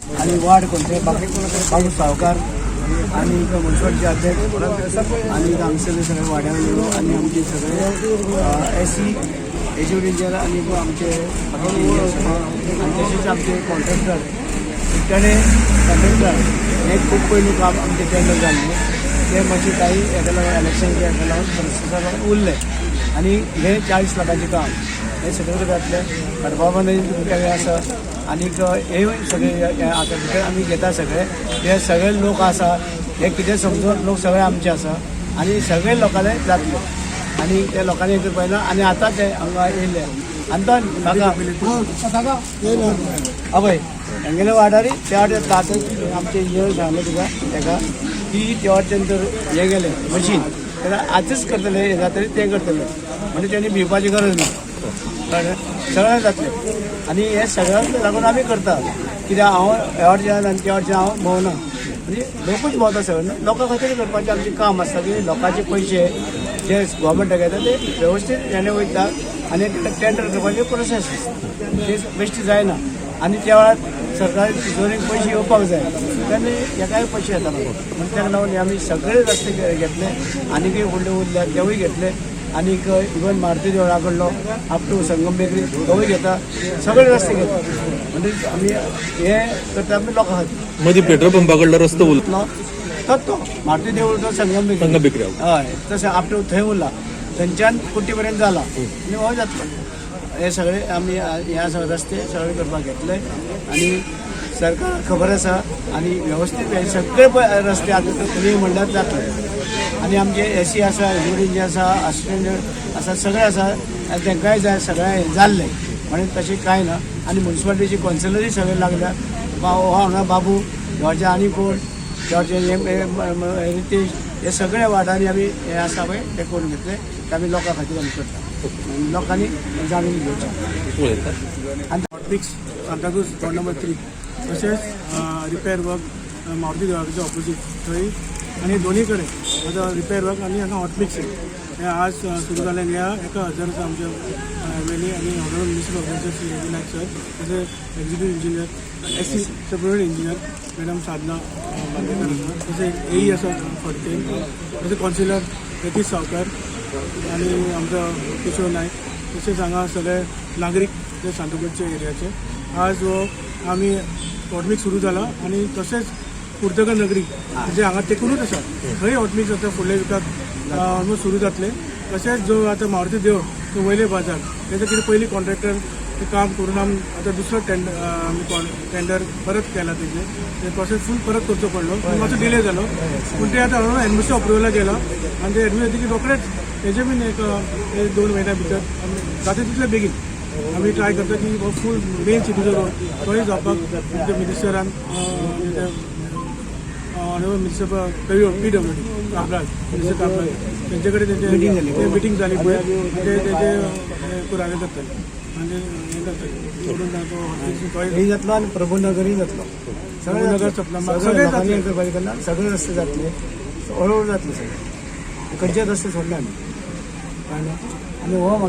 आणि वार्ड कोणते बाबू सावकार आणि मुन्सिपालिटीचे अध्यक्ष आणि हांगसरले सगळे वाड्यावयले लोक आणि आमचे सगळे एस सी एज्युकेट इंजिनियर आणि आमचे बाकीचे इंजिनियर सगळे आणि तशेंच आमचे कॉन्ट्रॅक्टर ताणें कॉन्ट्रॅक्टर हे खूब पयलू काम आमचें टेंडर जाल्लें तें मातशें काही हेका लागून इलेक्शन हेका लागून प्रोसेसा लागून उरलें आनी हें 40 लाखाचें काम हें सगळें जातलें खडपाबांदय हें आसा आनीक हे सगळे आसा भितर आमी घेता सगळे हे सगळे लोक आसा हे कितें समजून लोक सगळे आमचे आसा आनी सगळे लोकांले जातले आनी ते लोकांनी हें करपा ना आनी आतां ते हांगा येयले आनी तो काका अभय हेंगेले वाड्यार त्या वाटेन आतां आमचे इंजिनियर सांगलें तुका तेका की त्या वाटेन तर हें गेलें मशीन जाल्यार आजच करतले हें जातलें तें करतले म्हणजे तेणी भिवपाची गरज ना, कळ्ळें? सगळें जातलें आनी हें सगळ्यांक लागून आमी करता कित्याक हांव ह्या वाटेच्यान आनी त्या वाटेच्यान हांव भोंवना, म्हणजे लोकूच भोंवता सगळे. लोकां खातीर करपाचें आमचें काम आसता की लोकांचे पयशे जे गव्हर्मेंटाक येता ते वेवस्थीत हेणे वयता आनी टेंडर करपाची प्रोसेस आसता, ते बेश्टी जायना. आनी त्या वेळार सरकारी तिजोरीक पयशे येवपाक जाय तेन्ना हेकाय पयशे येता म्हणून ताका लागून आमी सगळे रस्ते घेतले आनीकय व्हडले उरल्या तेवूय घेतले आनीक इवन मारुती देवळा कडलो अप टू संगम बेकरी तोवूय घेता, सगळे रस्ते घेता. म्हणजे आमी हे करता आमी लोकां खातीर. मदीं पेट्रोल पंपा कडलो रस्तो उरलो तो तो मारुती देवूळ तो संगम बेकरी संगम बेकरी. हय, तशें अप टू थंय उरला, थंयच्यान कुट्टी पर्यंत जाला आनी हो जातलो. हे सगळे आमी हे सगळे रस्ते सगळे करपाक घेतले आनी सरकाराक खबर आसा आनी वेवस्थीत हे सगळे पळय रस्ते आतां तुमी म्हणल्यार जातले. आनी आमचे एस सी आसा, एज्युकेट आसा, असिस्टंट आसा, सगळे आसा आनी तांकांय जाय सगळें जाल्लें म्हणून तशें कांय ना. आनी मुन्सिपालिटीचे कौन्सिलरूय सगळे लागल्या हो हांगा बाबू ह्याचे आनी कोण ह्याचे रितेश हे सगळे वार्डांनी आमी हे आसा पळय ते करून घेतले ते आमी लोकां खातीर आमी करता, लोकांनी जाणून घेवचें. आनी हॉटमिक्स सांताक्रूज वॉर्ड नंबर 3 तशेंच रिपेर वर्क मारुती देवळाच्या ऑपोजीट थंय आनी दोन्ही कडेन आतां रिपेर वर्क आनी हांगा हॉटमिक्स हें आज सुरू जालें. ह्या 1000 आमच्या एम एल ए आनी honourable minister of agriculture Shri Ravi Naik sir, तशेंच executive engineer S C superintendent engineer madam Sadhana Bandekar आसा, तशें एई आसा फडते, तशें कौन्सिलर यतीश सावकार आनी आमचो किशोर नायक, तशेंच हांगा सगळे नागरीक जे सांताक्रूजच्या एरियाचे. आज हो आमी हॉटमिक्स सुरू जाला आनी तशेंच पुर्तगाल नगरी जे हांगा तेकूनच आसा थंय हॉटमिक्स आतां फुडल्या विकाक ऑलमोस्ट सुरू जातले. तशेंच जो आतां मारुती देव तो वयले बाजार तेजे कितें पयलीं कॉन्ट्रॅक्टर ते काम करून आमी आतां दुसरो टेंडर आमी टेंडर परत केला, तेजे ते प्रोसेस फूल परत करचो पडलो, मातसो डिले जालो, पूण ते आतां एनबीसी अप्रुवला गेला आनी ते एडमिशन जातकीर रोखडेच तेजे बीन एक 1-2 म्हयन्या भितर आमी जाता तितले बेगीन आमी ट्राय करता की हो फूल मेन सिटीचो रोड तोय जावपाक आमच्या मिनिस्टरान, honourable minister PWD Cabral, minister Cabral तेंचे कडेन तेंचे मिटींग जाली पळय, ते तेजे पुरावे करतले आनी हें करतले सोडून तो हे जातलो आनी प्रभुनगरूय जातलो. प्रभुनगर, सपना सगळे सगळे लोकांनी जातले. करपाचें करना, सगळे रस्ते जातले, हळूहळू जातले सगळे, खंयचे रस्ते सोडले आमी. कळ्ळें? आनी हो म्हाका